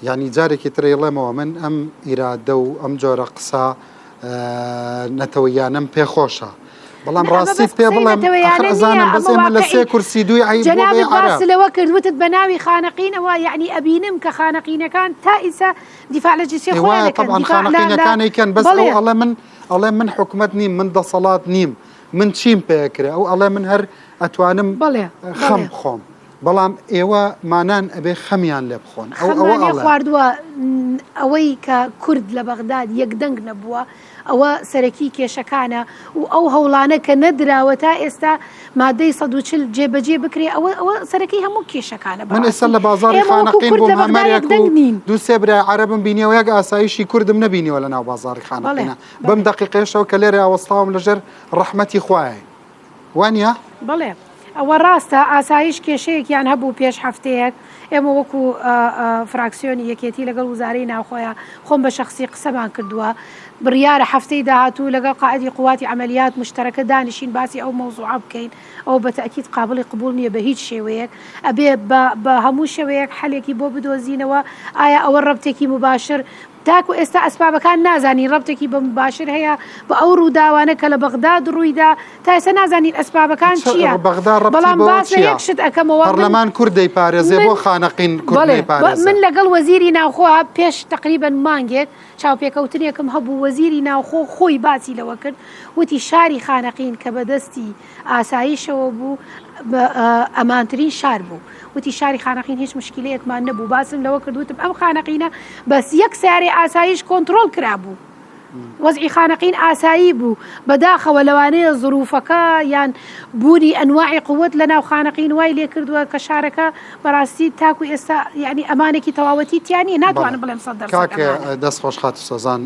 یانی جارێکی تر ئەیڵێمەوە من ئەم ئیرادە و ئەم جۆرە قسە نەتەوەیانەم پێ خۆشە بەڵام ڕاستیت پێ بڵێم ئاخر ئەزانم بەس ئێمە لە سێ کورسی دووی عەیب بۆ بێ جەنابت عەرەب. باست لەوە کرد وتت بە ناوی خانەقینەوە یەعنی ئەبینم کە خانەقینەکان تا ئیسا دیفاع لە جنسیە ئێ خۆیان وایە ئەکەن تەبعەن دیفاع لە لە خانەقینەکان ئەیکەن بەس ئەو بەڵێ. ئەڵێ من ئەڵێ من حکومەت نیم من دەسەڵات نیم من چیم پێ ئەکرێ ئەو ئەڵێ من هەر ئەتوانم بەڵێ خەم بەڵێ. بخۆم بەڵام ئێوە مانان ئەبێ خەمیان لێ بخۆن ئەو ئەوە خەممان لێ ئەڵێم. خواردووە ئەوەی کە کورد لە بەغداد یەک دەنگ نەبووە ئەوە سەرەکی کێشەکانە و ئەو هەوڵانە کە نەدراوە تا ئێستا مادەی 140 جێبەجێ بکرێ ئەوە ئەوە سەرەکی هەموو کێشەکانە من ئێستا بەڕاستی لە بازاڕی ئێمە وەکو خانەقین کورد بووم لە بەغدا هەمەرێک یەک و دەنگ نین. دوو سێ برای عەرەبم بینیەوە یەک ئاسایشی کوردم نەبینیوە لە ناو بازاڕی بەڵێ خانەقینە بەم بەڵێ. دەقیقەیەشەوە کە لێرەیا وەستاوم لەژێر ڕەحمەتی خوایەین وانیە؟ بەڵێ ئەوە ڕاستە ئاسایش کێشەیەکیان هەبوو پێش هەفتەیەک ئێمە وەکو فراکسیۆنی یەکێتی لەگەڵ وزارەی ناوخۆیە خۆم بە شەخسی قسەمان کردووە بڕیارە هەفتەی داهاتوو لەگەڵ قائدی قوواتی عەمەلیات مشتەرەکە دانیشین باسی ئەو مەوزوعە بکەین ئەوە بە تەئکید قابڵی قبوڵ نییە بە هیچ شێوەیەک ئەبێ بە بە هەموو شێوەیەک حەلێکی بۆ بدۆزینەوە ئایا ئەوە ڕەبتێکی موباشر تاکو ئێستا ئەسبابەکان نازانین ڕەبتێکی بە موباشر هەیە بە ئەو ڕووداوانە کە لە بەغداد ڕوویدا تا ئێستا نازانین ئەسبابەکان چ چییە بەغدا ڕەبتی بەڵام بەوە باس لە چییە؟ یەک شت ئەکەمەوە من پەرلەمان کورد دەیپارێزێ من بۆ خانەقین کورد بەڵێ نەیپارێزێ؟ من لەگەڵ وەزیری ناوخۆ پێش تەقریبەن مانگێک چاوپێکەوتنێکم هەبوو وەزیری ناوخۆ خۆی باسی لەوە کرد وتی شاری خانەقین کە بەدەستی ئاسایشەوە بوو ئەمانترین شار بوو وتی شاری خانەقین هیچ مشکلەیەکمان نەبوو باسم لەوە کرد وتم ئەم خانەقینە بەس یەک سیارەی ئاسایش کۆنترۆڵ کرابوو وەزعی خانەقین ئاسایی بوو بەداخەوە لەوانەیە زروفەکە یان بوونی ئەنواعی قوت لە ناو خانەقین وای لێ کردووە کە شارەکە بەڕاستی تاکو ئێستا یعنی ئەمانێکی تەواوەتی تیا نییە ناتوانم بڵێم سەد دەرسەد کاک ئەمانە. دەست خۆش خاتوو سۆزان.